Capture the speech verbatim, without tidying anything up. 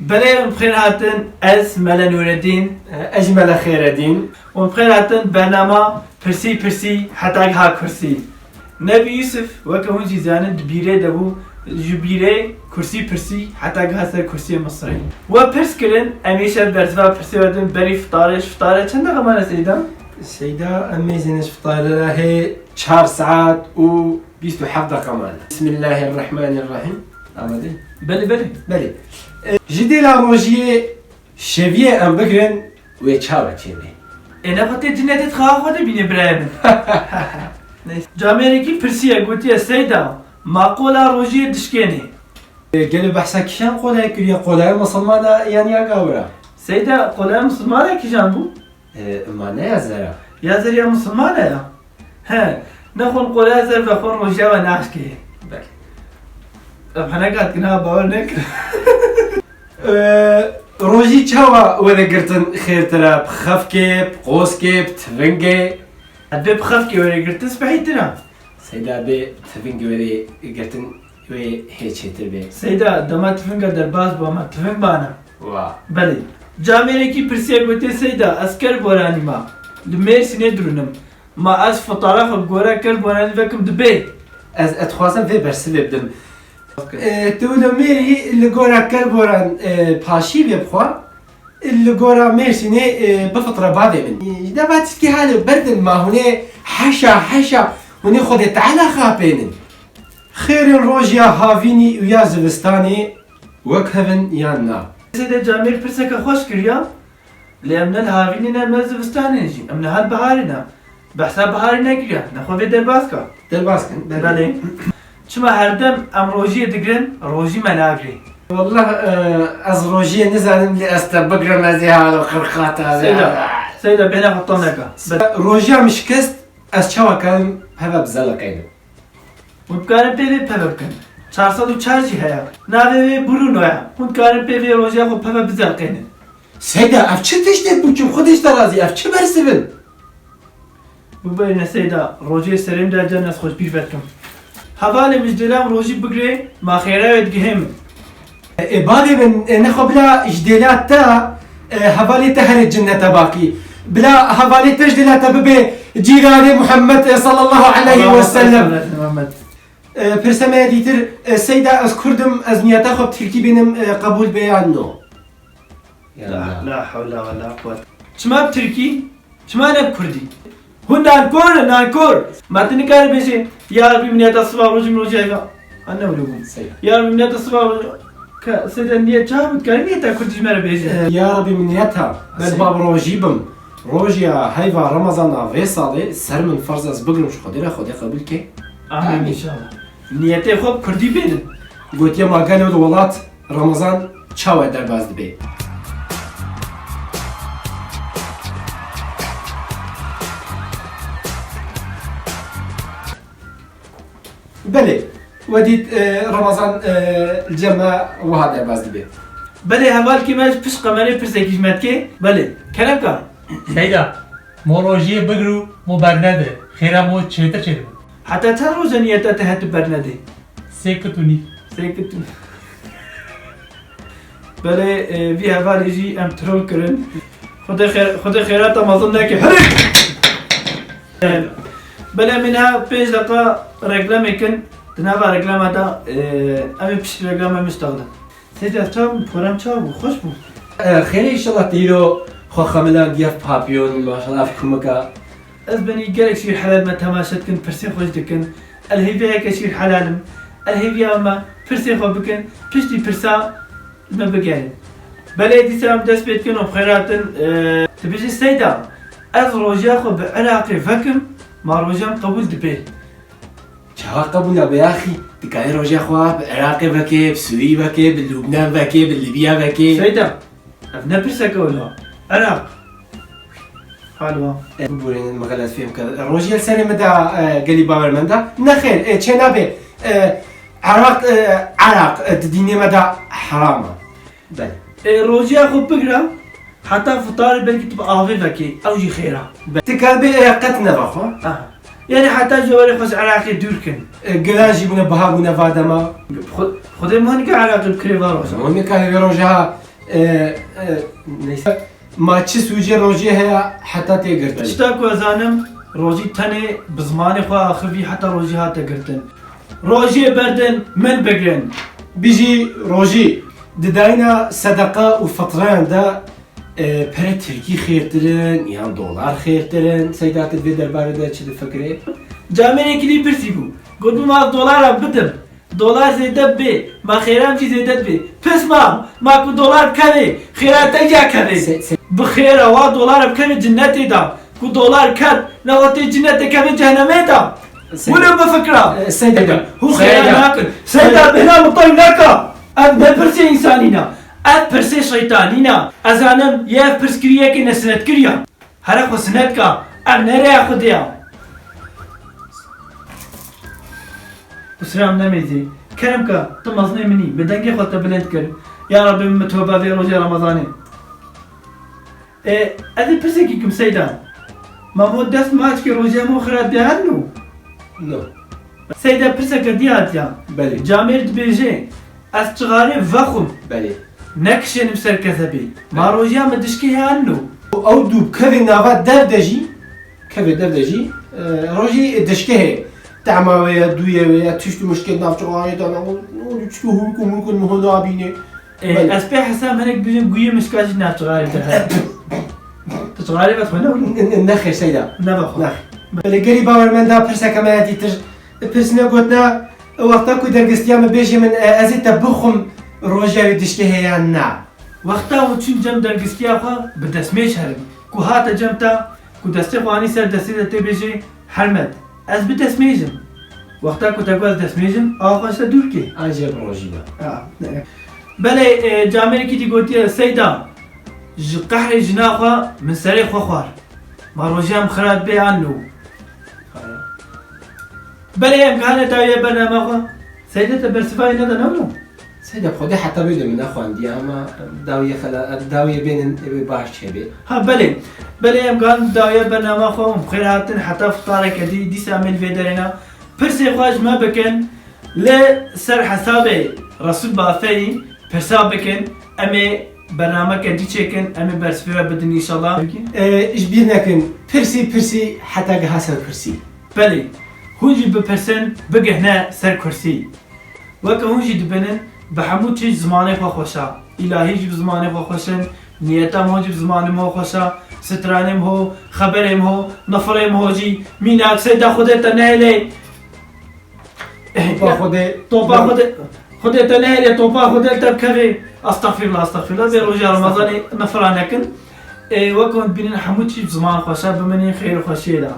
Belê, em bi xêr hatin. Ez Mele Nûreddîn. Ez jî Mele Xêredîn. Em bi xêr hatin bernama Pirsî Pirsî heta giha kursî. Nebî Yusuf, weke hûn jî zanin, di bîrê de bû, ji bîrê kursî pirsî heta giha ser kursiyê Misirê. We pirs kirin, em ê şev bersiva pirsê we din berî fitarê. Ji fitarê çend deqe mane, Seyda? Seyda, em mêzîne ji fitarê re hê çar saet û bîst û heft deqa mane. Bismillahirrahmanirrahim. Amadê? Belê, belê. Belê. E, ji dêla rojiyê şeviyê em bigirin, wê çawa çêbe? Ê, ne xwe tê cinetê di xewa xwe de bîne, birayê min. Neyse. Camêrekî pirsiye, gotiye, Seyda, ma qola rojiyê dişkênê? E, gelo behsa kîjan qolaya kiriye? Qolaya misilmana yan ya gawira? Seyda, qolaya misilmana kîjan bû? E, ma ne ya zera? Ya zeriya misilmana ya. He, nexwin qolaya zer vexwin rojiya we naşkê. Belê. Ev heneka dikine ha bawer nekir. E, rojî çawa were girtin xêrtir e? Bi xefkê, bi qoskê, bi tivingê? Dibê bi xefkê were girtin spehîtir e. Seyda, bê tivingê were girtin wê hê çêtir bê. Seyda, dema tivinga derbas bû, ama tiving bana. Wa. Belê. Camêrekî pirsiye, gotiye, Seyda, ez ker boranî ma. Li Mêrsînê dirûnim. Ma ez fitara xwe bi gora ker boranî vekim, dibê? Ez, ez dixwazim vê bersivê bidim. E, tu wilo mêrî li gora ker boran, e, paşî vê bixwe, li gora Mêrsînê, e, bifitre bavê min. E, ji deva tiştkî hale berdin ma hûnê heşa heşa hûnê Xwedê Teala xapênin. Xêrên rojiya havînî û ya zivistanê wek hev in yan na? Seyda, camêr pirseke xweş kiriya. Lê em ne li havînê ne, em ne zivistanê jî. Em niha li biharê ne. Behsa biharê nekiriya. Nexwe vê derbas ka. Derbas kin, belê. Belê. Çima herdem em rojiyê digirin, rojî me nagirê? Wallah, e, ez rojiyê nizanim, lê ez te bigirim, ez ê halo qirqata. Seyda, Seyda, bêhna xwe tam neke. Rojiya min şikest, ez çawa karim heve bizeliqînim? Hûn dikarin pê vê peve bikin. Çar sed û çar jî heye. Navê wê Bruno ye. Hûn dikarin pê vê rojiya xwe peve bizelqênin. Seyda, ev çi tişt e, tu çi Xwedê ji te razî, ev çi bersiv in? Bibêrine Seyda, rojê serê min de cem ez xwe ji bîr vedikim. Hevalê min ji dêla min rojî bigirê, ma xêra wê digihê min. Ê bavê min, ê, nexwe bila ji dêla te, ê, hevalê te herê cinnete baqî. Bila hevalê te ji dêla te bibe cîranê Muhammed, ê, sallallahu aleyhi ve sellem. Muhammed. Ê, pirse me ye dîtir, ê, Seyda, ez Kurd im, ez niyeta xwe bi Tirkî bînim, ê, qebûl be yan no? Ya La, Allah. La hewle ve la quwwete. Çima bi Tirkî? Çima ne bi Kurdî? Hûn nankor in, nankor! Ma tu nikarî bêjî, ya Rebî, min niyeta siva rojî min rojî heyva. An ne wilo bû. Seyda. Ya Rebî, min niyeta siva rojî. Ka, Seyda, niyet çawa bû? Dikarî niyeta Kurdî ji me re bêjî? Ee, ya Rebî, min niyeta Belê. siva rojî bim. Rojiya heyva Remezana vê salê ser min ferz ez bigrim ji Xwedê re, Xwedê qebûl ke. Amin, Amin. inşallah. Niyetê xwe bi Kurdî bênin. Gotiye ma gelo li welat Ramazan çawa derbas dibe? Belê, we dît, e, Ramazan, e, li cem me wiha derbas dibe. Belê, hevalkê me ji pişt qemerê pirsekî ji me dike. Belê, kerem ka. Seyda, mo rojiyê bigir û mo bernede. Xêra mo çêtir çêtir. Heta çend roja niyeta te hete bernedê? Sê kit û nîv. Sê kit û nîv. Belê, e, vî hevalê jî em troll kirin. Xwedê xêr-, Xwedê xêrata mezin neke. Herê! E, belê, em ê niha pênc deqa reklamê kin. Di nava reklama de, e, em ê piştî reklama em ê ji te re. Seyda, çawa bû? Program çawa bû? Xweş bû? E, xêrê, înşallah te îro xwe xemilandiye ev papiyon, maşallah ev kumika. Ez benî gelek şîr helal me temaşe dikin, pirsên xweş dikin. El hêviya yeke şîr helal im. El hêviya me pirsên xwe bikin, piştî pirsa me bigerin. Belê dîsa em dest pê dikin û bi xêr hatin, e, dibêje Seyda, ez rojiya xwe bi Iraqê vekim, ma rojiya min qebûl dibe. Çawa qebûl nabe axî? Dikarî roja xwe bi Iraqê vekê, bi Sûrî vekê, bi Lubnan vekê, bi Libya vekê. Seyda, ev ne pirseke wilo. Iraq. Halwa. E, biborînin, min xelet fêm kir. Rojî li serê min de, e, gelî bawer menda. Nexêr, e, çê nabe. E, Iraq, e, Iraq, e, di dînê me de heram e. Belê. Ê, rojiya xwe bigira, heta fitarê belkî tu bi avê vekê, ew jî xêr e. Be-, tu karbê, ê, qet neva xwe. Aha. Yani heta ji warê xwe ji Iraqê dûr kin. Ê, giran jî bûne, biha bûne va dema. Xwe-, Xwedê min nika Iraqê bi kirê va roja. Min nika vê roja E, e, neyse. Ma çi sûcê rojê heye heta tê girtin? Tişta ku ez zanim, rojî tenê bi zimanê xwe axivî heta rojî hate girtin. Rojiyê berdin, min bigirin. Bijî rojî. Di dayîna sedeqa û fitreyan de, e, pere tirkî xêrtir in yan dolar xêrtir in? Seyda, tu di vê derbarê de çi difikirî? Camêrekî dî pirsî bû. Gotibû, ma dolara bidim. Dolar zêde bê, ma xêram jî zêde dibê. Pirs mam, ma ku dolar bikevê, xêra te jî kevê. Se-, se- Bi xêra wa dolar bikevê cinnetê de. Ku dolar ket, ne wa tê cinnetê kevê cehennemê de. Se- Wilo bifikira. E, Seyda, hûn xêra nakin. Seyda, bêhna min tay neka. Ev ne pirsê însanî ne. Ev pirsê şeytanî ne. Ez zanim, yê ev pirs kirî yekê nesinet kiriya. Here xwe sinet ka, ev ne rêya Xwedê ya. Usra min nemêzî. Kerem ka, tu mezinê min î, bi dengê xwe te bilind kir. Ya Rabbî, min tobe vê rojê Remezanê. E, ez ê pirsekî kim Seyda. Ma mo dest maçkê rojê mo xira diyan nû? No. Seyda, pirseke dî hatiya. Belê. Camêr dibêje, ez çixarê vexwim. Belê. Nekişênim ser kezebê. Ma Belê. Rojiya min dişkê heye anno. Ew dû bi kevê nava dev de jî, kevê dev de jî, e, rojî dişkê heye. Tehma wê ye, dûyê wê ye, tişt û mişkê nav çixarê de ne, û çikî hûrk û mûrk û niho nabînê. E, Belê. Ez pê hesam hinek bijim guyê mişka jî nav çixarê de heye. Tu çixarê vet xwe ne? Ne, ne, nexêr Seyda. Ne vexwe. Nexêr. Belê, gerî bawer menda pirseke me ye dîtir. Pirsine gotina, wexta ku dergistiya min bêjê min, e, ez ê te bixwim, roja wê dişkê heye yan na? Wexta hûn çûn cem dergistiya xwe bi destmêj herin. Ku hate cem te, ku destê xwe anî ser destê te tê bêjê, Hermet, ez bi destmêj im. Wexta ku te got ez destmêj im, awa xwe ji te dûr kê. An jê bi rojî be. Ha, ne. Belê, e, camêrekî dî gotiye, Seyda, ji qehrê jina xwe min serê xwe xwar. Ma rojiya min xira dibe yan no? Belê, em gihane dawiya bernama xwe. Seyda, te bersiva wê neda, ne wilo? Seyda, bi Xwedê heta bê de min nexwandiye, ama dawiyê xela-, dawiyê bênin ê wê baş çêbê. Ha, belê. Belê, em gan dawiya bernama xwe û bi xêr hatin heta fitareke dî, dîsa em ê li vê derê ne. Pirsê xwe ji me bikin, li ser hesabê Resul Bafeyî pirsa bikin, em ê bernameke dî çêkin, em ê bersivê we bidin înşallah. E, ji bîr nekin, pirsî, pirsî, heta giha ser kursî. Belê, hûn jî bipirsin, bigihne ser kursî. Weke hûn jî dibînin, bi hemû tişt zimanê xwe xweş e. Îlahî jî bi zimanê xwe xweş in, niyeta min jî bi zimanê min xweş e, stranê min ho, xeberê min ho, nifirê min ho jî, mînak Seyda Xwedê te nehêlê. Topa Xwedê. Topa Xwedê, Xwedê te nehêlê, topa Xwedê li te bikevê. Estexfirullah, estexfirullah. Vê roja Remezanê nifira nekin. Ê, weke hûn dibînin hemû tişt bi ziman xweş e, bimînin xêr û xweşiyê de.